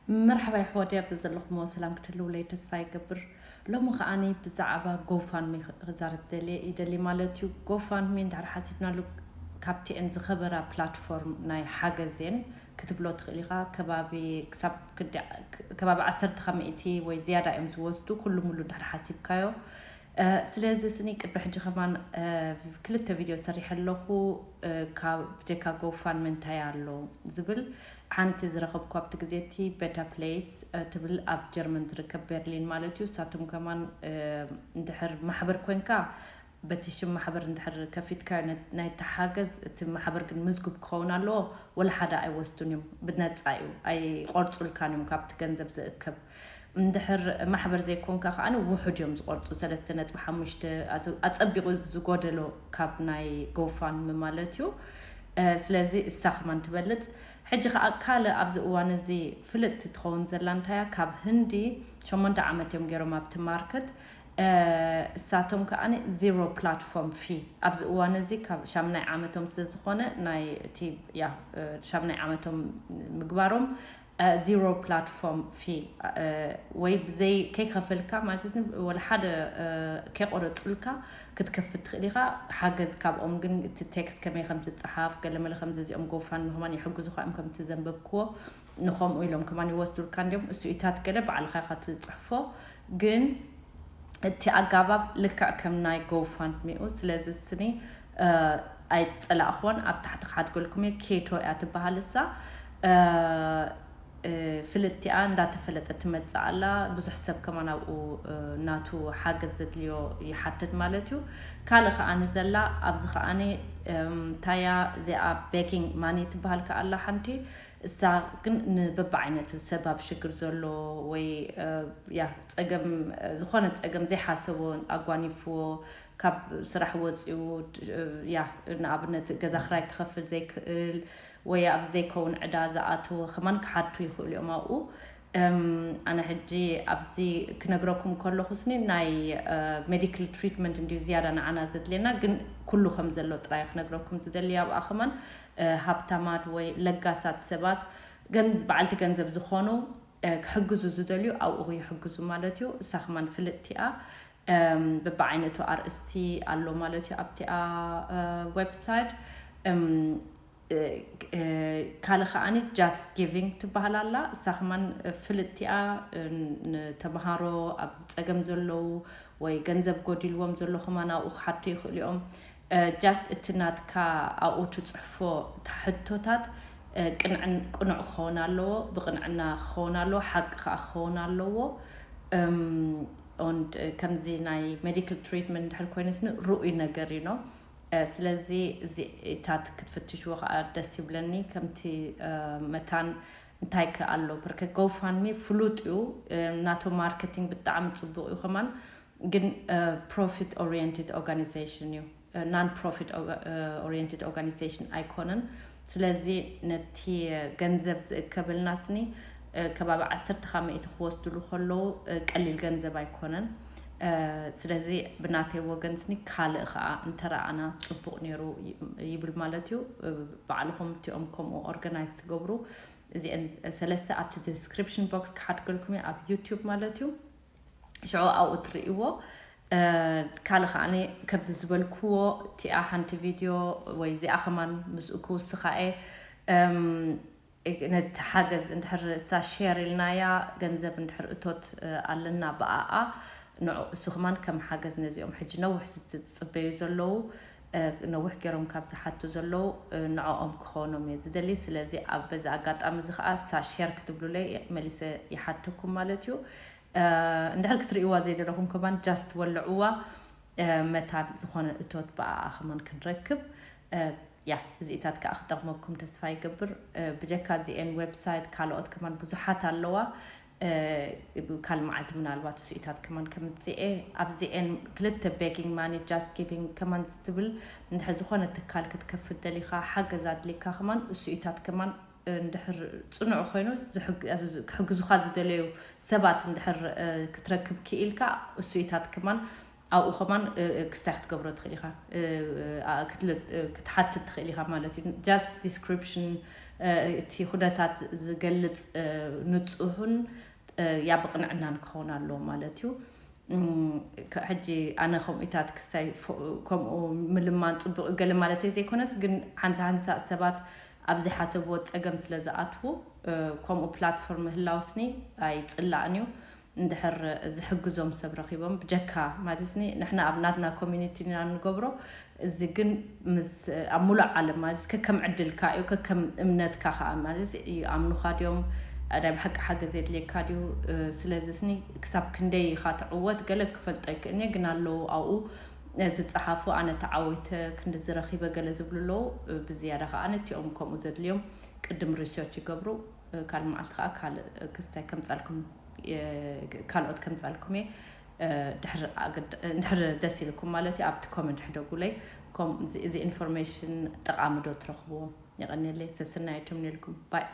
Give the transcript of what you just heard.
መርሓባ ይሕወደይ፣ ኣብዚ ዘለኹሞ ሰላም ክትህልውለይ ተስፋ ይገብር። ሎሚ ከዓኒ ብዛዕባ ጎፋንሚ ክዛረብ ደልየ ይደሊ ማለት እዩ። ጎፋንሚ እንድሕር ሓሲብናሉ ካብቲኤን ዝኸበራ ፕላትፎርም ናይ ሓገዜን ክትብሎ ትኽእል ኢኻ። ከባቢ ክሳብ ክዲ- ከባቢ ዓሰርተ ካብ ሚእቲ ወይ ዝያዳ እዮም ዝወስዱ፣ ኩሉ ሙሉ እንድሕር ሓሲብካዮ። ስለዚ ስኒ ቅድሚ ሕጂ ከማን ክልተ ቪድዮ ሰሪሐ ኣለኹ። ካብ ብጀካ ጎፋንሚ እንታይ ኣሎ ዝብል ሓንቲ ዝረኸብኩ ኣብቲ ግዜ እቲ ቤታ ፕሌስ ትብል ኣብ ጀርመን ትርከብ፣ ቤርሊን ማለት እዩ። እሳቶም ከማን እንድሕር ማሕበር ኮንካ በቲ ሽም ማሕበር እንድሕር ከፊትካ ናይ ተሓገዝ እቲ ማሕበር ግን ምዝጉብ ክኸውን ኣለዎ። ወላ ሓደ ኣይወስዱን እዮም፣ ብነፃ እዩ፣ ኣይቆርፁልካን እዮም ካብቲ ገንዘብ ዝእከብ። እንድሕር ማሕበር ዘይኮንካ ከኣ ውሑድ እዮም ዝቆርፁ፣ ሰለስተ ነጥቢ ሓሙሽተ ኣፀቢቑ ዝጎደሎ ካብ ናይ ጎፋንሚ ማለት እዩ። ስለዚ እሳ ከማን ትበልፅ። ሕጂ ከኣ ካልእ ኣብዚ እዋን እዚ ፍልጥቲ ትኸውን ዘላ እንታያ፣ ካብ ህንዲ ሸሞንተ ዓመት እዮም ገይሮም ኣብቲ ማርክት። እሳቶም ከኣ ዚሮ ፕላትፎርም ፊ ኣብዚ እዋን እዚ ካብ ሻምናይ ዓመቶም ስለ ዝኾነ ናይ እቲ ያ ሻምናይ ዓመቶም ምግባሮም ዚሮ ፕላትፎርም ፊ ወይ ብዘይ ከይከፈልካ ማለት ወላ ሓደ ከይቆረፁልካ ክትከፍት ትኽእል ኢኻ። ሓገዝ ካብኦም ግን እቲ ቴክስት ከመይ ከም ትፀሓፍ ገለመለ ከምዚ እዚኦም ጎፋንሚ ከማን ይሕግዙኻ እዮም፣ ከምቲ ዘንበብክዎ ንኸምኡ ኢሎም ከማን ይወስዱልካ እንዲዮም። እሱኢታት ገለ ባዕልኻ ኢኻ ትፅሕፎ፣ ግን እቲ ኣጋባብ ልክዕ ከም ናይ ጎፋንሚኡ። ስለዚ ስኒ ኣይፀላእኽዎን፣ ኣብ ታሕቲ ክሓድገልኩም እየ። ኬቶ እያ ትበሃል እሳ። ፍልጥቲኣ እንዳተፈለጠ ትመፅእ ኣላ። ብዙሕ ሰብ ከማን ኣብኡ ናቱ ሓገዝ ዘድልዮ ይሓትት ማለት እዩ። ካልእ ከኣ ንዘላ ኣብዚ ከኣ እንታያ እዚኣ ቤኪንግ ማኒ ትበሃል ከኣላ ሓንቲ። እሳ ግን ንበብዓይነቱ ሰብ ኣብ ሽግር ዘሎ ወይ ያ ፀገም ዝኾነ ፀገም ዘይሓሰቦ ኣጓኒፍዎ ካብ ስራሕ ወፂኡ ያ ንኣብነት ገዛ ክራይ ክኸፍል ዘይክእል ወይ ኣብ ዘይከውን ዕዳ ዝኣተወ ከማን ክሓቱ ይኽእሉ እዮም ኣብኡ። ኣነ ሕጂ ኣብዚ ክነግረኩም ከለኹ ስኒ ናይ ሜዲካል ትሪትመንት እንዲዩ ዝያዳ ንዓና ዘድልየና፣ ግን ኩሉ ከም ዘሎ ጥራይ ክነግረኩም ዝደሊ ኣብኣ ከማን ሃብታማት ወይ ለጋሳት ሰባት በዓልቲ ገንዘብ ዝኾኑ ክሕግዙ ዝደልዩ ኣብኡ ይሕግዙ ማለት እዩ። እሳ ከማን ፍልጥቲኣ በብዓይነቱ ኣርእስቲ ኣሎ ማለት እዩ ኣብቲኣ ዌብሳይት። ካልእ ከዓኒ ጃስት ጊቪንግ ትበሃል ኣላ። እሳ ከማን ፍልጥቲኣ ንተምሃሮ ኣብ ፀገም ዘለዉ ወይ ገንዘብ ጎዲልዎም ዘሎ ከማን ኣብኡ ክሓቱ ይኽእሉ እዮም። ጃስት እቲ ናትካ ኣብኡ ትፅሕፎ ሕቶታት ቅኑዕ ክኸውን ኣለዎ፣ ብቅንዕና ክኸውን ኣለዎ፣ ሓቂ ከዓ ክኸውን ኣለዎ። ከምዚ ናይ ሜዲካል ትሪትመንት እንድሕር ኮይነስኒ ርኡይ ነገር እዩ ነው። ስለዚ እዚታት ክትፍትሽዎ ከዓ ደስ ይብለኒ። ከምቲ መታን እንታይ ከ ኣሎ ብርከ ጎፋንሚ ፍሉጥ እዩ። ናቶም ማርኬቲንግ ብጣዕሚ ፅቡቅ እዩ ከማን፣ ግን ፕሮፊት ኦሪየንትድ ኦርጋኒዜሽን እዩ፣ ናን ፕሮፊት ኦሪየንትድ ኦርጋኒዜሽን ኣይኮነን። ስለዚ ነቲ ገንዘብ ዝእከበልና ስኒ ከባቢ ዓሰርተ ካብ ሚእቲ ክወስድሉ ከለዉ ቀሊል ገንዘብ ኣይኮነን። ስለዚ ብናተይ ወገን ስኒ ካልእ ከዓ እንተረኣና ፅቡቅ ነይሩ ይብል ማለት እዩ። ባዕልኹም እቲኦም ከምኡ ኦርጋናይዝ ትገብሩ እዚአን ሰለስተ ኣብቲ ዲስክሪፕሽን ቦክስ ክሓድገልኩም እዩ ኣብ ዩቲዩብ ማለት እዩ። ሽዑ ኣብኡ ትርእይዎ። ካልእ ከዓኒ ከምዚ ዝበልክዎ እቲኣ ሓንቲ ቪድዮ ወይ እዚኣ ከማን ምስኡ ክውስኻ እየ። ነቲ ሓገዝ እንድሕር እሳ ሼር ኢልናያ ገንዘብ እንድሕር እቶት ኣለና ብኣኣ ንዑ እሱ ከማን ከም ሓገዝ ነዚኦም ሕጂ ነዊሕ ዝትፅበዩ ዘለዉ ነዊሕ ገይሮም ካብ ዝሓቱ ዘለዉ ንዕኦም ክኾኖም እየ ዝደሊ። ስለዚ ኣብ በዚ ኣጋጣሚ እዚ ከዓ እሳ ሼር ክትብሉለይ መሊሰ ይሓተኩም ማለት እዩ። እንድሕር ክትርእይዋ ዘይደለኹም ከማን ጃስት ወልዕዋ፣ መታን ዝኾነ እቶት ብኣኣ ከማን ክንረክብ። ያ እዚኢታት ከዓ ክጠቕመኩም ተስፋ ይገብር። ብጀካ እዚኤን ዌብሳይት ካልኦት ከማን ብዙሓት ኣለዋ። ካልእ መዓልቲ ምናልባት እሱኢታት ከማን ከምፅኤ ኣብዚኤን ክልተ ቤኪንግ ማኒ ጃስት ጊቪንግ ከማን ዝትብል እንድሕር ዝኾነ ትካል ክትከፍት ደሊኻ ሓገዝ ኣድሊካ ከማን እሱኢታት ከማን እንድሕር ፅኑዕ ኮይኑ ክሕግዙኻ ዝደለዩ ሰባት እንድሕር ክትረክብ ክኢልካ እሱኢታት ከማን ኣብኡ ከማን ክስታይ ክትገብሮ ትኽእል ኢኻ፣ ክትሓትት ትኽእል ኢኻ ማለት እዩ። ጃስት ዲስክሪፕሽን እቲ ኩነታት ዝገልጽ ንጹህን ያብቕንዕናን ክኸውን ኣለዎ ማለት እዩ። ሕጂ ኣነ ከምኡታት ክስታይ ከምኡ ምልማን ጽቡቕ ገለ ማለተይ ዘይኮነስ፣ ግን ሓንሳ ሓንሳ ሰባት ኣብ ዘይሓሰብዎ ጸገም ስለ ዝኣትዉ ከምኡ ፕላትፎርም ምህላውስኒ ኣይጽላእን እዩ። እንድሕር ዝሕግዞም ሰብ ረኺቦም ብጀካ ማለትኒ ንሕና ኣብ ናትና ኮሚኒቲ ኢና ንገብሮ። እዚ ግን ምስ ኣብ ሙሉእ ዓለም ማለት ከከም ዕድልካ እዩ፣ ከከም እምነትካ ከዓ ማለት ይኣምኑኻ ድዮም፣ ናይ ብሓቂ ሓገዝ የድልየካ ድዩ። ስለዚ ስኒ ክሳብ ክንደይ ኢኻ ትዕወት ገለ ክፈልጦ ይክእልኒ፣ ግን ኣለዉ ኣብኡ ዝፀሓፉ ኣነ ተዓወተ ክንዲ ዝረኺበ ገለ ዝብሉ ኣለዉ። ብዝያዳ ከዓ ነቲኦም ከምኡ ዘድልዮም ቅድም ሪሰርች ይገብሩ። ካልእ መዓልቲ ከዓ ካልእ ክስታይ ከምፃልኩም ካልኦት ከምፃልኩም እየ። ድሕር ደስ ኢልኩም ማለት እዩ ኣብቲ ኮመንት ሕደጉለይ። እዚ ኢንፎርሜሽን ጠቓሚ ዶ ትረኽብዎ? የቐንየለይ። ሰስናየትም ነልኩም ባይ